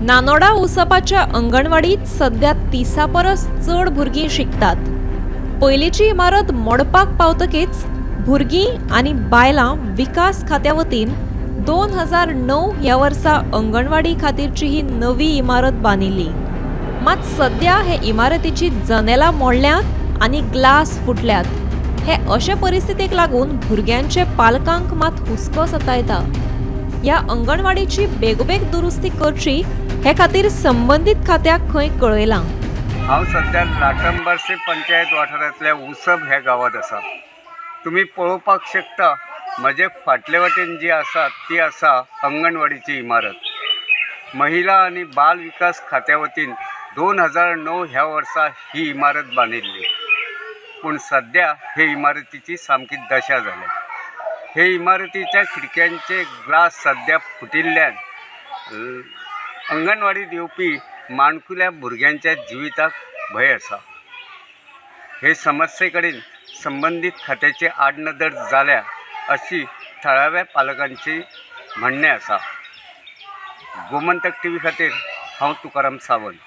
नानोडा उसपाच्या अंगणवाडीत सध्या 30 परस चड भुरगीं शिकतात. पयलींची इमारत मोडपाक पावतकीच भुरगीं आनी बायलां विकास खात्या वतीन 2009 ह्या वर्सा अंगणवाडी खातीरची ही नवी इमारत बांदिल्ली. मात सध्या हे इमारतीची जनेलां मोडल्यांत आनी ग्लास फुटल्यात. हे अशे परिस्थितीक लागून भुरग्यांचे पालकांक मात हुस्को सतायता. ह्या अंगणवाडीची बेगोबेग दुरुस्ती करची हे खातीर संबंदीत खात्याक खंय कळयलां. हांव सद्या लाटंबार्से पंचायत वाठारांतल्या उसब ह्या गांवांत आसा. तुमी पळोवपाक शकता, म्हजे फाटले वाटेन जी आसा ती आसा अंगणवाडीची इमारत. महिला आनी बाल विकास खात्या वतीन 2009 ह्या वर्सा ही इमारत बांदिल्ली, पूण सद्या हे इमारतीची सामकी दशा जाल्या. हे इमारतीच्या खिडक्यांचे ग्लास सद्या फुटिल्ल्यान अंगणवाडीत येवपी माणकुल्या भुरग्यांच्या जिविताक भंय आसा. हे समस्ये कडेन संबंदीत खात्याची आडनदर जाल्या अशी थळाव्या पालकांची म्हणणें आसा. गोमंतक टीव्ही खातीर हांव तुकाराम सावंत.